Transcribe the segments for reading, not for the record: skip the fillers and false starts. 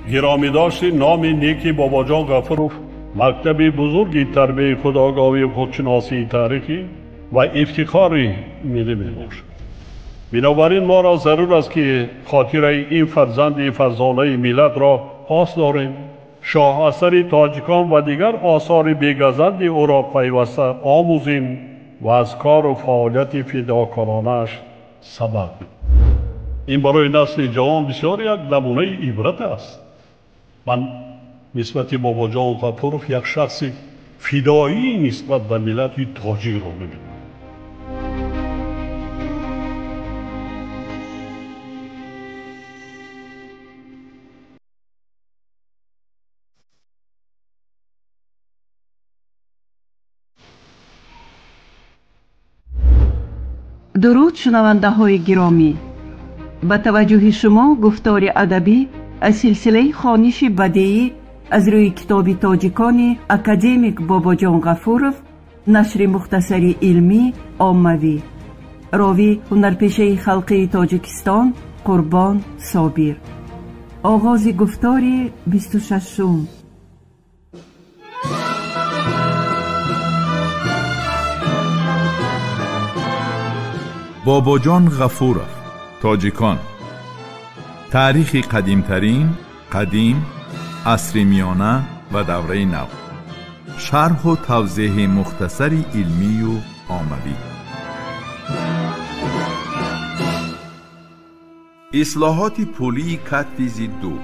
Гиромидошти номи неки Бобоҷон Ғафуров мактаби бузурги тарбияи худогоҳӣ, худшиносии таърихӣ ва ифтихори миллӣ мебошад. Бинобар ин моро зарур аст, ки хотираи ин фарзанди фарзонаи миллатро пос дорем, шоҳасари тоҷикон ва дигар осори бегазанди ӯро пайваста омӯзем ва аз кору фаъолияти фидокоронааш сабақ. Ин барои насли ҷавон бисёр як намунаи ибрат аст. Ман нисбати Бобоҷон Ғафуров як шахси фидоӣ нисбат ба миллати тоҷикро мебинам. Дуруд, шунавандаҳои гиромӣ! Ба таваҷҷӯҳи шумо гуфтори адабӣ аз силсилаи хониши бадеӣ аз рӯи китоби тоҷикони академик Бобоҷон Ғафуров, нашри мухтасари илмӣ оммавӣ. Ровӣ ҳунарпешаи халқии Тоҷикистон Қурбон Собир. Оғози гуфтори 26-ум. Бобоҷон Ғафуров, тоҷикон. Таърихи қадимтарин, қадим, асри миёна ва давраи нав. Шарҳу тавзеҳи мухтасари илмию оммавӣ. Ислоҳоти пулии Кадфизи ду.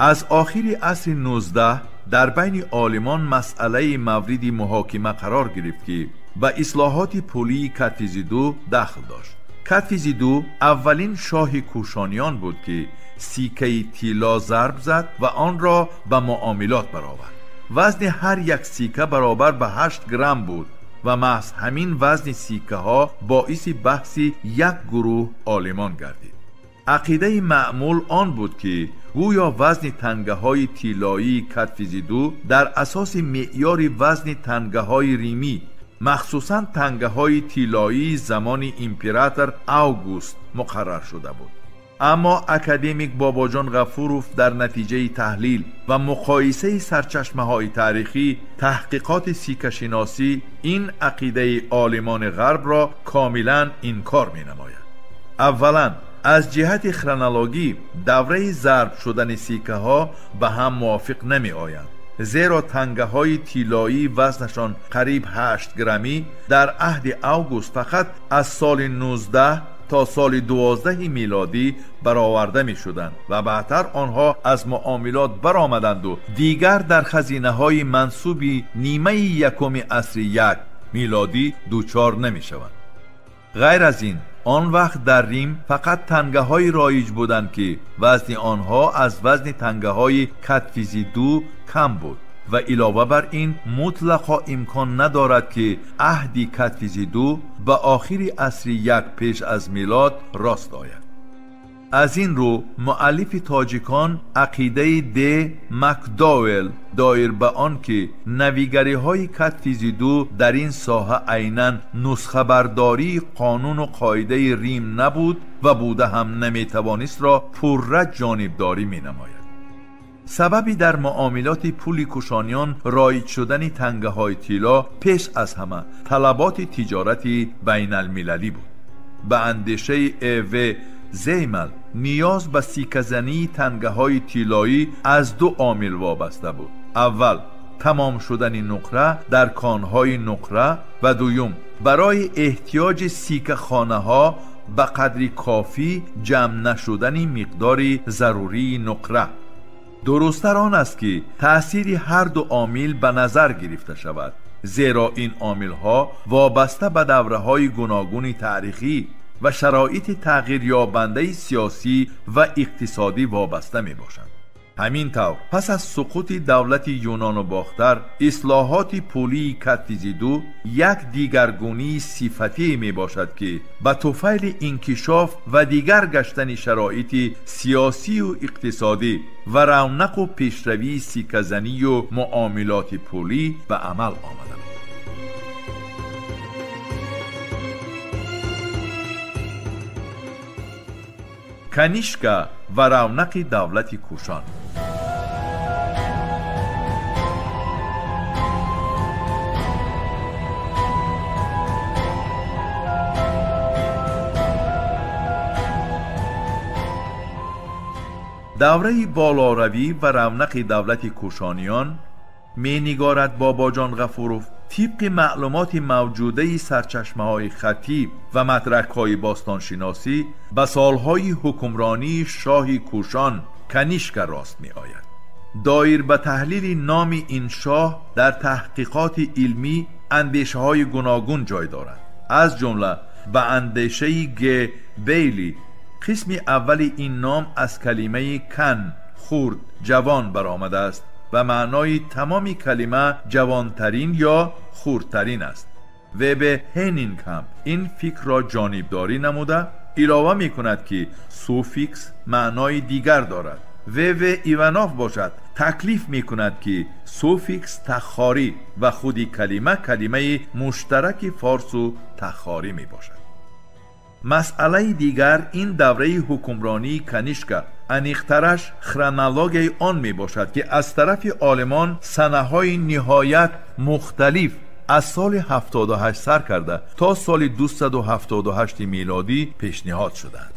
Аз охири асри 19 дар байни олимон масъалаи мавриди муҳокима қарор гирифт, ки ба ислоҳоти пулии Кадфизи ду дахл дошт. Кадфизи ду аввалин шоҳи кӯшониён буд, ки сикаи тилло зарб зад ва онро ба муомилот баровард. Вазни ҳар як сика баробар ба 8 грамм буд ва маҳз ҳамин вазни сикаҳо боиси баҳси як гурӯҳ олимон гардид. Ақидаи маъмул он буд, ки гӯё вазни тангаҳои тиллоии Кадфизи ду дар асоси меъёри вазни тангаҳои римӣ, махсусан тангаҳои тиллоии замони император Август муқаррар шуда буд. Аммо академик Бобоҷон Ғафуров дар натиҷаи таҳлил ва муқоисаи сарчашмаҳои таърихӣ, таҳқиқоти сикашиносӣ ин ақидаи олимони ғарбро комилан инкор менамояд. Аввалан, аз ҷиҳати хронологӣ давраи зарб шудани сикаҳо ба ҳам мувофиқ намеоянд, зеро тангаҳои тиллоии вазнашон қариб 8 граммӣ дар аҳди август фақат аз соли 19 то соли 12 милодӣ бароварда мешуданд ва баъдтар онҳо аз муомилот баромаданду дигар дар хазинаҳои мансуби нимаи якуми асри як милодӣ дучор намешаванд. Ғайр аз ин, он вақт дар Рим фақат тангаҳои роиҷ буданд, ки вазни онҳо аз вазни тангаҳои Кадфизи ду кам буд ва илова бар ин мутлақо имкон надорад, ки аҳди Кадфизи ду ба охири асри як пеш аз милод рост ояд. Аз ин рӯ муаллифи тоҷикон ақидаи Д. Макдовел доир ба он ки навигариҳои Кадфизи ду дар ин соҳа айнан нусхабардории қонуну қоидаи Рим набуд ва буда ҳам наметавонистро пурра ҷонибдорӣ менамояд. Сабаби дар муомилоти пули кӯшониён роиҷ шудани тангаҳои тилло пеш аз ҳама талаботи тиҷорати байналмилалӣ буд. Ба андешаи Э. В. Зеймал ниёз ба сиказании тангаҳои тиллоӣ аз ду омил вобаста буд. Аввал, тамом шудани нуқра дар конҳои нуқра ва дуюм, барои эҳтиёҷи сикахонаҳо ба қадри кофӣ ҷамъ нашудани миқдори зарурии нуқра. Дурусттар он аст, ки таъсири ҳар ду омил ба назар гирифта шавад, зеро ин омилҳо вобаста ба давраҳои гуногуни таърихӣ ва шароити тағйирёбандаи сиёсӣ ва иқтисодӣ вобаста мебошанд. Ҳамин тавр пас аз суқути давлати Юнону Бохтар, ислоҳоти пулии Кадфизи ду як дигаргунии сифатие мебошад, ки ба туфайли инкишоф ва дигар гаштани шароити сиёсию иқтисодӣ ва равнақу пешравии сикказанию муомилоти пулӣ ба амал омада буд. Канишка ва равнақи давлати Кушон. Давраи болоравӣ ва равнақи давлати Кушониён, менигорад Бобоҷон Ғафуров, тибқи маълумоти мавҷудаи сарчашмаҳои хаттӣ ва мадракҳои бостоншиносӣ ба солҳои ҳукмронии шоҳи Кушон Канишка рост меояд. Доир ба таҳлили номи ин шоҳ дар таҳқиқоти илмӣ андешаҳои гуногун ҷой доранд. Аз ҷумла ба андешаи Г. Бейли қисми аввали ин ном аз калимаи кан, хурд, ҷавон баромадааст ва маънои тамоми калима ҷавонтарин ё хурдтарин аст. В. Б. Ҳенинг ҳам ин фикрро ҷонибдорӣ намуда илова мекунад, ки суффикс маънои дигар дорад. В. В. Иванов бошад таклиф мекунад, ки суффикс тахорӣ ва худи калима калимаи муштараки форсу тахорӣ мебошад. Масъалаи дигар ин давраи ҳукмронии Канишка, аниқтараш хронологияи он мебошад, ки аз тарафи олимон санаҳои ниҳоят мухталиф аз соли 78 сар карда то соли 278 милодӣ пешниҳод шуданд.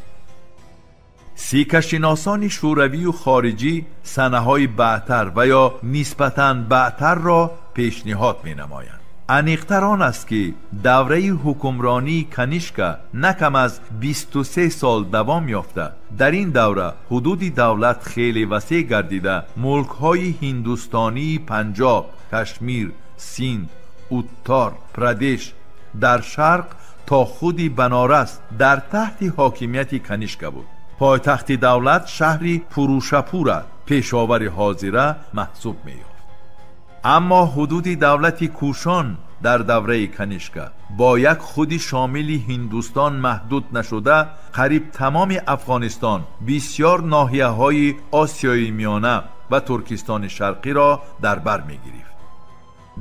Сикашиносони шӯравию хориҷӣ санаҳои баъдтар ва ё нисбатан баъдтарро пешниҳод менамоянд. Аниқтар он аст, ки давраи ҳукмронии Канишка на кам аз 23 сол давом ёфта, дар ин давра ҳудуди давлат хеле васеъ гардида, мулкҳои ҳиндустонии Панҷоб, Кашмир, Синд, Уттар Прадеш дар шарқ то худи Банорас дар таҳти ҳокимияти Канишка буд. Пойтахти давлат шаҳри Пурушапура, пешовари ҳозира, маҳсуб меёфт. Аммо ҳудуди давлати Кушон дар давраи Канишка бо як худи шомили Ҳиндустон маҳдуд нашуда, қариб тамоми Афғонистон, бисёр ноҳияҳои Осиёи Миёна ва Туркистони Шарқиро дар бар мегирифт.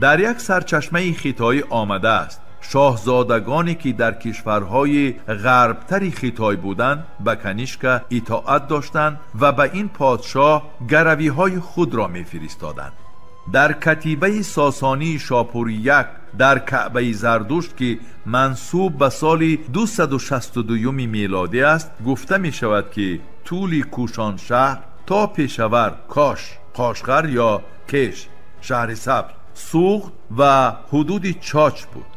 Дар як сарчашмаи хитоӣ омадааст, шоҳзодагоне ки дар кишварҳои ғарбтари Хитой буданд ба Канишка итоат доштанд ва ба ин подшоҳ гаравиҳои худро мефиристоданд. Дар катибаи сосонии Шопури як дар Каъбаи Зардушт, ки мансуб ба соли 262 милодӣ аст, гуфта мешавад, ки тӯли Кушон шаҳр то Пешавар, Кош, Қошғар ё Кеш, шаҳри Сабз, Суғд ва ҳудуди Чоч буд.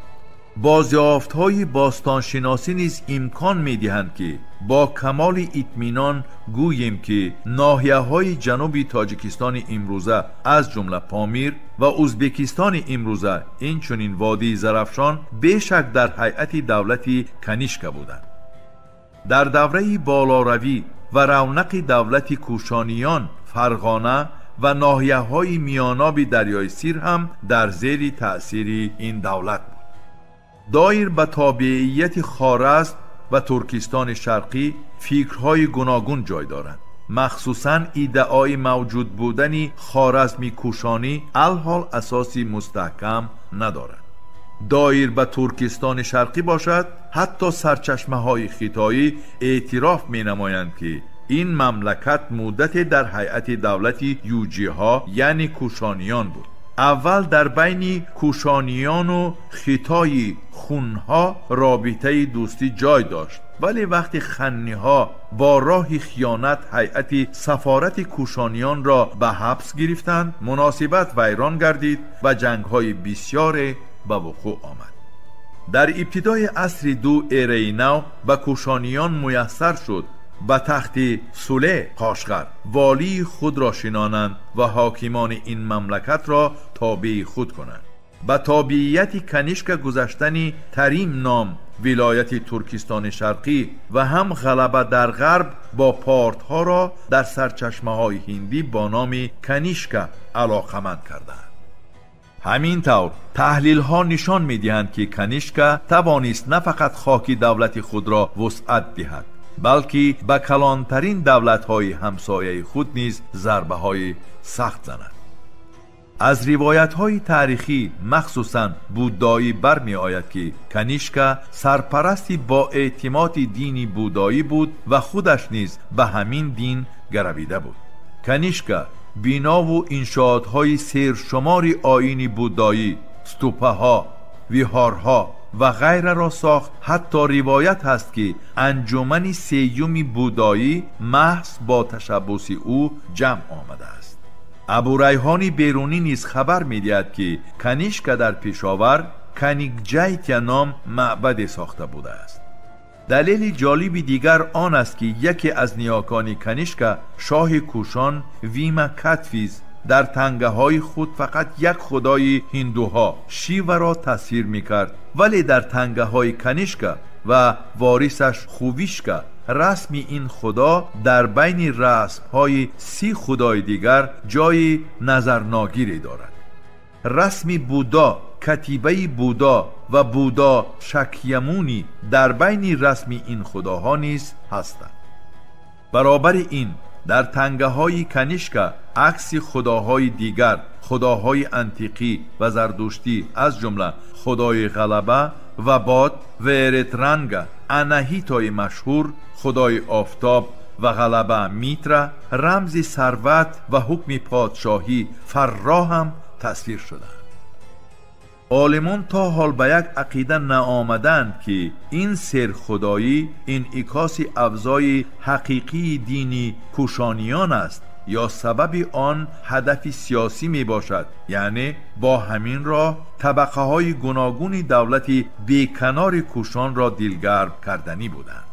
Бозёфтҳои бостоншиносӣ низ имкон медиҳанд, ки бо камоли итминон гӯем, ки ноҳияҳои ҷануби Тоҷикистони имрӯза, аз ҷумла Помир ва Ӯзбекистони имрӯза, инчунин водии Зарафшон бешак дар ҳайати давлати Канишка буданд. Дар давраи болоравӣ ва равнақи давлати Кушониён, Фарғона ва ноҳияҳои миёноби дарёи Сир ҳам дар зери таъсири ин давлат буд. Доир ба тобеияти Хоразм ва Туркистони Шарқӣ фикрҳои гуногун ҷой доранд. Махсусан иддаои мавҷуд будани Хоразми Кушонӣ алҳол асоси мустаҳкам надорад. Доир ба Туркистони Шарқӣ бошад, ҳатто сарчашмаҳои хитоӣ эътироф менамоянд, ки ин мамлакат муддате дар ҳайати давлати юҷиҳо, яъне кушониён буд. Аввал дар байни кушониёну хитои хунҳо робитаи дӯстӣ ҷой дошт, вале вақти ханниҳо бо роҳи хиёнат ҳайати сафорати кушониёнро ба ҳабс гирифтанд, муносибат вайрон гардид ва ҷангҳои бисёре ба вуқӯъ омад. Дар ибтидои асри ду эраи нав ба кушониён муяссар шуд ба тахти Суле Қошғар волии худро шинонанд ва ҳокимони ин мамлакатро тобеи худ кунанд. Ба тобеияти Канишка гузаштани Тарим ном вилояти Туркистони Шарқӣ ва ҳам ғалаба дар ғарб бо портҳоро дар сарчашмаҳои ҳиндӣ бо номи Канишка алоқаманд карданд. Ҳамин тавр таҳлилҳо нишон медиҳанд, ки Канишка тавонист на фақат хоки давлати худро вусъат диҳад, балки ба калонтарин давлатҳои ҳамсояи худ низ зарбаҳои сахт занад. Аз ривоятҳои таърихӣ, махсусан буддоӣ, бармеояд, ки Канишка сарпарасти боэътимоди дини буддоӣ буд ва худаш низ ба ҳамин дин гаравида буд. Канишка бинову иншоотҳои сершумори оини буддоӣ, ступаҳо, виҳорҳо ва ғайраро сохт. Ҳатто ривоят ҳаст, ки анҷумани сеюми буддоӣ маҳз бо ташаббуси ӯ ҷамъ омадааст. Абурайҳони Берунӣ низ хабар медиҳад, ки Канишка дар Пешовар Каникҷайтя ном маъбаде сохта будааст. Далели ҷолиби дигар он аст, ки яке аз ниёкони Канишка, шоҳи Кушон Вима Катфиз, дар тангаҳои худ фақат як худои ҳиндуҳо Шиваро тасвир мекард, вале дар тангаҳои Канишка ва ворисаш Хувишка расми ин худо дар байни расмҳои 30 худои дигар ҷои назарногире дорад. Расми Буддо, катибаи Буддо ва Буддо Шакьямуни дар байни расми ин худоҳо низ ҳастанд. Баробари ин дар тангаҳои Канишка акси худоҳои дигар, худоҳои антиқӣ ва зардуштӣ, аз ҷумла худои ғалаба ва бод Веретранга, Анаҳитои машҳур, худои офтоб ва ғалаба Митра, рамзи сарват ва ҳукми подшоҳӣ Фарро ҳам тасвир шуданд. Олимон то ҳол ба як ақида наомаданд, ки ин серхудоӣ инъикоси авзои ҳақиқии дини кушониён аст ё сабаби он ҳадафи сиёсӣ мебошад, яъне бо ҳамин роҳ табақаҳои гуногуни давлати беканори Кушонро дилгарм карданӣ буданд.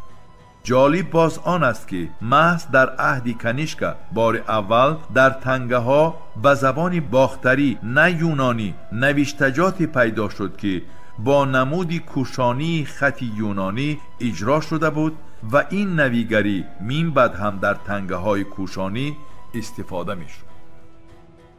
Ҷолиб боз он аст, ки маҳз дар аҳди Канишка бори аввал дар тангаҳо ба забони бохтарӣ, на юнонӣ, навиштаҷоте пайдо шуд, ки бо намуди кушонии хати юнонӣ иҷро шуда буд ва ин навигарӣ минбаъд ҳам дар тангаҳои кушонӣ истифода мешуд.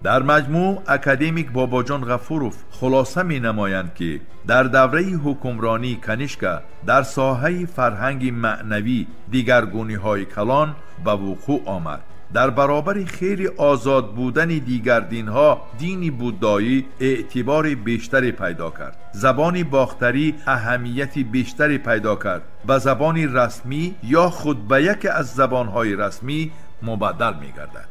Дар маҷмӯъ академик Бобоҷон Ғафуров хулоса менамоянд, ки дар давраи ҳукмронии Канишка дар соҳаи фарҳанги маънавӣ дигаргуниҳои калон ба вуқӯъ омад. Дар баробари хеле озод будани дигар динҳо, дини буддоӣ эътибори бештаре пайдо кард. Забони бохтарӣ аҳамияти бештаре пайдо кард, ба забони расмӣ ё худ ба яке аз забонҳои расмӣ мубаддал мегардад.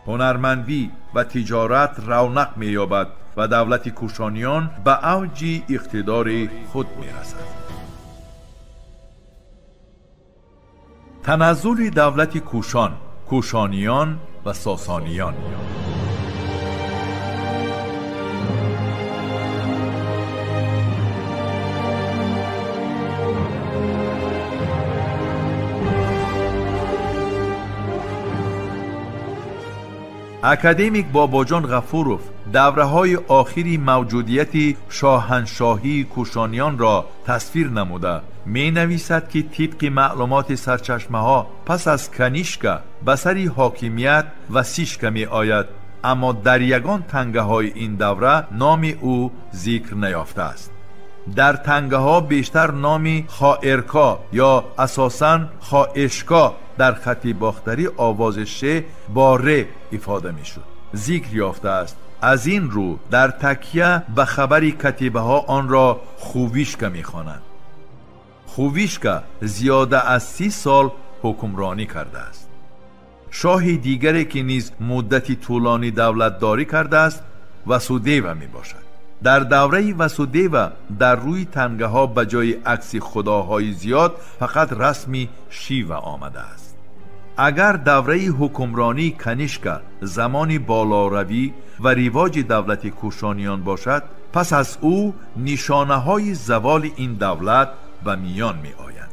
Ҳунармандӣ ва тиҷорат равнақ меёбад ва давлати кушониён ба авҷи иқтидори худ мерасад. Таназзули давлати Кушон, кушониён ва сосониён. Академик Бобоҷон Ғафуров давраҳои охири мавҷудияти шоҳаншоҳии кушониёнро тасвир намуда менависад, ки тибқи маълумоти сарчашмаҳо пас аз Канишка ба сари ҳокимият Васишка меояд, аммо дар ягон тангаҳои ин давра номи ӯ зикр наёфтааст. Дар тангаҳо бештар номи Хоэрка ё асосан Хоэшка дар хати бохтарӣ овози ше бо р ифода мешуд зикр ёфтааст. Аз ин рӯ дар такя ба хабари катибаҳо онро Хувишка мехонанд. Хувишка зиёда аз 30 сол ҳукмронӣ кардааст. Шоҳи дигаре ки низ муддати тӯлонӣ давлатдорӣ кардааст Васудева мебошад. Дар давраи Васудева дар рӯи тангаҳо ба ҷои акси худоҳои зиёд фақат расми Шива омадааст. Агар давраи ҳукмронии Канишка замони болоравӣ ва ривоҷи давлати кушониён бошад, пас аз ӯ нишонаҳои заволи ин давлат ба миён меоянд.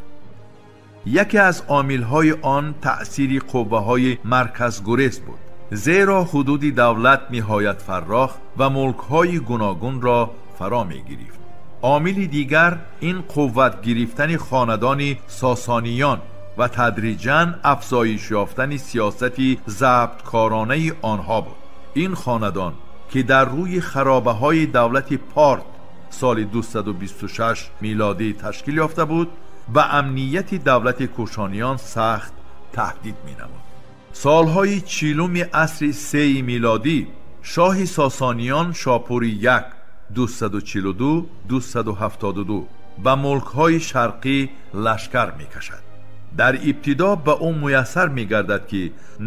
Яке аз омилҳои он таъсири қувваҳои марказгурез буд, зеро ҳудуди давлат ниҳоят фаррох ва мулкҳои гуногунро фаро мегирифт. Омили дигар ин қувват гирифтани хонадони Сосониён ва тадриҷан афзоиш ёфтани сиёсати забткоронаи онҳо буд. Ин хонадон ки дар рӯи харобаҳои давлати Порт соли 226 милодӣ ташкил ёфта буд, ба амнияти давлати Кушониён сахт таҳдид менамуд. Солҳои 40 асри 3 милодӣ шоҳи Сосониён Шопури 1 242-272 ба мулкҳои шарқӣ лашкар мекашад. Дар ибтидо ба ӯ муяссар мегардад ки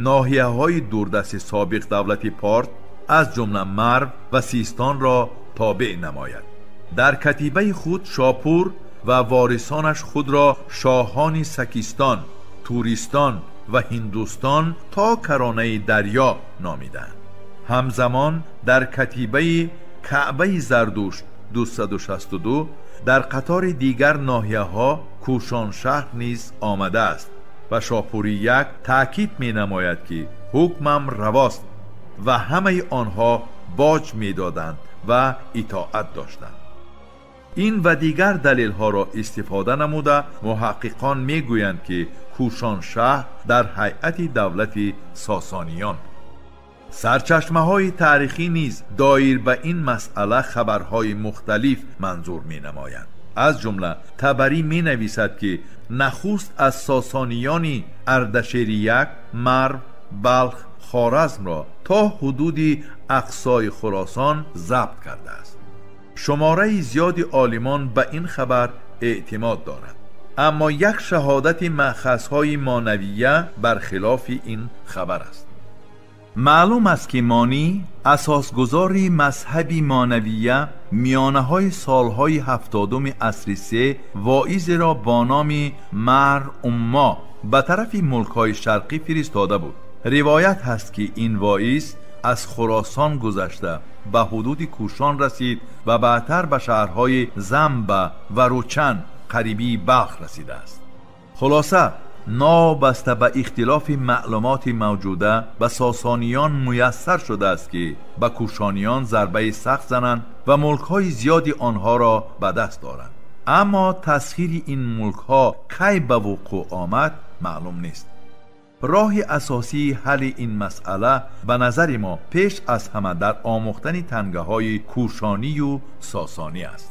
ноҳияҳои дурдасти собиқ давлати Порт аз ҷумла Марв ва Систонро тобеъ намояд. Дар катибаи худ Шопур ва ворисонаш худро шоҳони Сакистон, Туристон ва Ҳиндустон то каронаи дарё номиданд. Ҳамзамон дар катибаи Каъбаи Зардушт 262 дар қатори дигар ноҳияҳо Кушоншаҳр низ омадааст ва Шопури 1 таъкид менамояд ки ҳукмам равост ва ҳамаи онҳо боҷ медоданд ва итоат доштанд. Ин ва дигар далелҳоро истифода намуда муҳаққиқон мегӯянд ки Кушоншаҳр дар ҳайати давлати Сосониён. Сарчашмаҳои таърихӣ низ доир ба ин масъала хабарҳои мухталиф манзур менамоянд. Аз ҷумла Табарӣ менависад ки нахуст аз Сосониёни Ардашери 1 Марв, Балх, Хоразмро то ҳудуди Ақсои Хуросон забт кардааст. Шумораи зиёди олимон ба ин хабар эътимод доранд, аммо як шаҳодати маъхазҳои монавия бархилофи ин хабар аст. Маълум аст ки Монӣ асосгузори мазҳаби монавия миёнаҳои солҳои 70 асри 3 воизеро бо номи Мар Умма ба тарафи мулкҳои шарқӣ фиристода буд. Ривоят ҳаст ки ин воиз аз Хуросон гузашта ба ҳудуди Кушон расид ва баъдтар ба шаҳрҳои Замба ва Ручан қарибии Балх расидааст. Хулоса, новобаста ба ихтилофи маълумоти мавҷуда ба Сосониён муяссар шудааст ки ба Кушониён зарбаи сахт зананд ва мулкҳои зиёди онҳоро ба даст доранд. Аммо тасхири ин мулкҳо кай ба вуқӯъ омад маълум нест. Роҳи асосии ҳалли ин масъала ба назари мо пеш аз ҳама дар омӯхтани тангаҳои Кушонию Сосонӣ аст.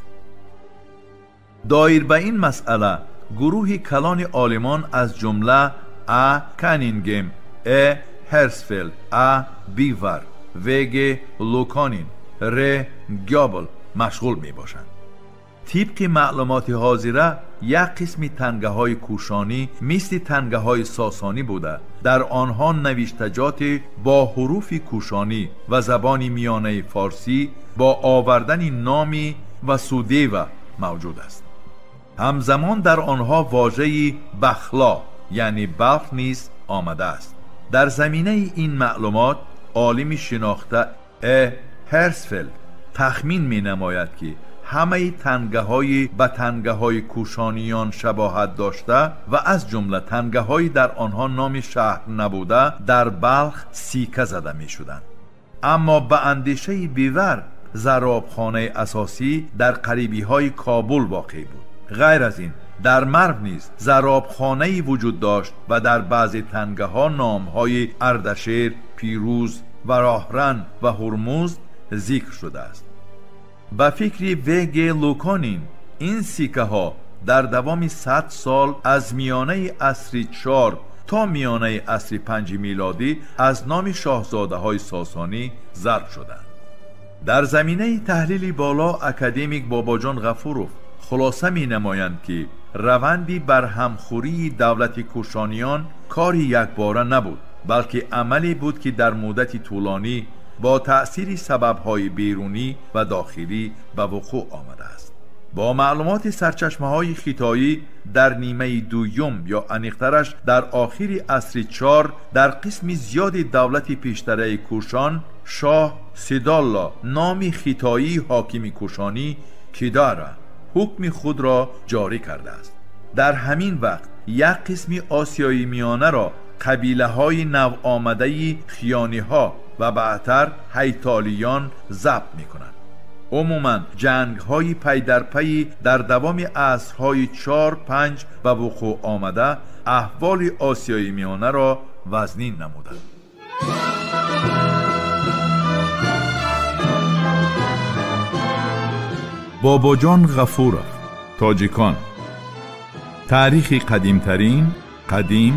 Доир ба ин масъала гурӯҳи калони олимон аз ҷумла А. Каннингем, Э. Ҳерсфелд, А. Бивар, В. Г. Луконин, Р. Гёбл машғул мебошанд. Тибқи маълумоти ҳозира як қисми тангаҳои Кушонӣ мисли тангаҳои Сосонӣ буда, дар онҳо навиштаҷоти бо ҳуруфи Кушонӣ ва забони миёнаи форсӣ бо овардани номи Васудева мавҷуд аст. Ҳамзамон дар онҳо вожаи Бахло яъне Балх низ омадааст. Дар заминаи ин маълумот олими шинохта Э. Ҳерсфелд тахмин менамояд ки ҳамаи тангаҳои ба тангаҳои Кушониён шабоҳат дошта ва аз ҷумла тангаҳои дар онҳо номи шаҳр набуда дар Балх сика зада мешуданд. Аммо ба андешаи Бивар заробхонаи асосӣ дар қарибиҳои Кобул воқеъ буд. Ғайр аз ин дар Марв низ заробхонае вуҷуд дошт ва дар баъзе тангаҳо номҳои Ардашер, Пирӯз ва Роҳран ва Ҳурмуз зикр шудааст. Ба фикри В. Г. Луконин ин сикаҳо дар давоми 100 сол аз миёнаи асри 4 то миёнаи асри 5 милодӣ аз номи шоҳзодаҳои Сосонӣ зарб шуданд. Дар заминаи таҳлили боло академик Бобоҷон Ғафуров хулоса менамоянд ки раванди барҳамхӯрии давлати Кушониён кори якбора набуд, балки амале буд ки дар муддати тӯлонӣ бо таъсири сабабҳои берунӣ ва дохилӣ ба вуқӯъ омадааст. Бо маълумоти сарчашмаҳои хитоӣ дар нимаи дуюм ё аниқтараш дар охири асри 4 дар қисми зиёди давлати пештараи Кушон шоҳ Сидолло номи хитоии ҳокими Кушонӣ Кидара ҳукми худро ҷорӣ кардааст. Дар ҳамин вақт як қисми Осиёи Миёнаро қабилаҳои навомадаи хиёниҳо ва баъдтар ҳайтолиён забт мекунанд. Умуман ҷангҳои пай дар пай дар давоми асрҳои 4-5 ба вуқӯъ омада аҳволи Осиёи Миёнаро вазнин намуданд. Бобоҷон Ғафуров. Тоҷикон. Таърихи қадимтарин, қадим,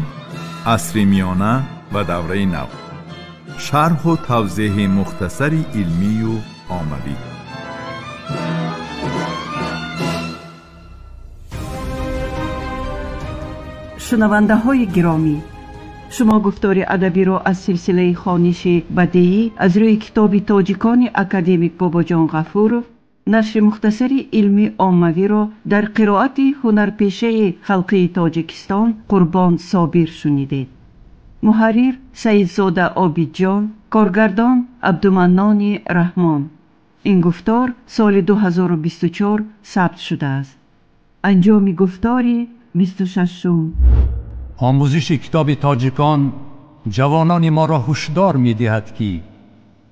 асри миёна ва давраи нав. Шарҳу тавзеҳи мухтасари илмию оммавӣ. Шунавандаҳои гиромӣ, шумо гуфтори адабиро аз силсилаи хониши бадеӣ аз рӯи китоби тоҷикони академик Бобоҷон Ғафуров, нашри мухтасари илмии оммавиро дар қироати ҳунарпешаи халқии Тоҷикистон Қурбон Собир шунидед. Муҳаррир Саидзода Обидҷон, коргардон Абдуманнони Раҳмон. Ин гуфтор соли 2024 сабт шудааст. Анҷоми гуфтори 26-ум. Омӯзиши китоби тоҷикон ҷавонони моро ҳушдор медиҳад, ки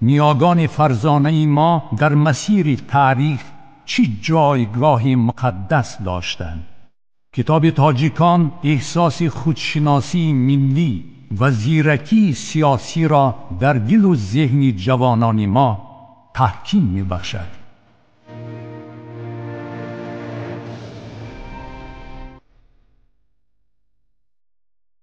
ниёгони фарзонаи мо дар масири таърих чӣ ҷойгоҳи муқаддас доштанд. Китоби тоҷикон эҳсоси худшиносии миллӣ ва зиракии сиёсиро дар дилу зеҳни ҷавонони мо таҳким мебахшад.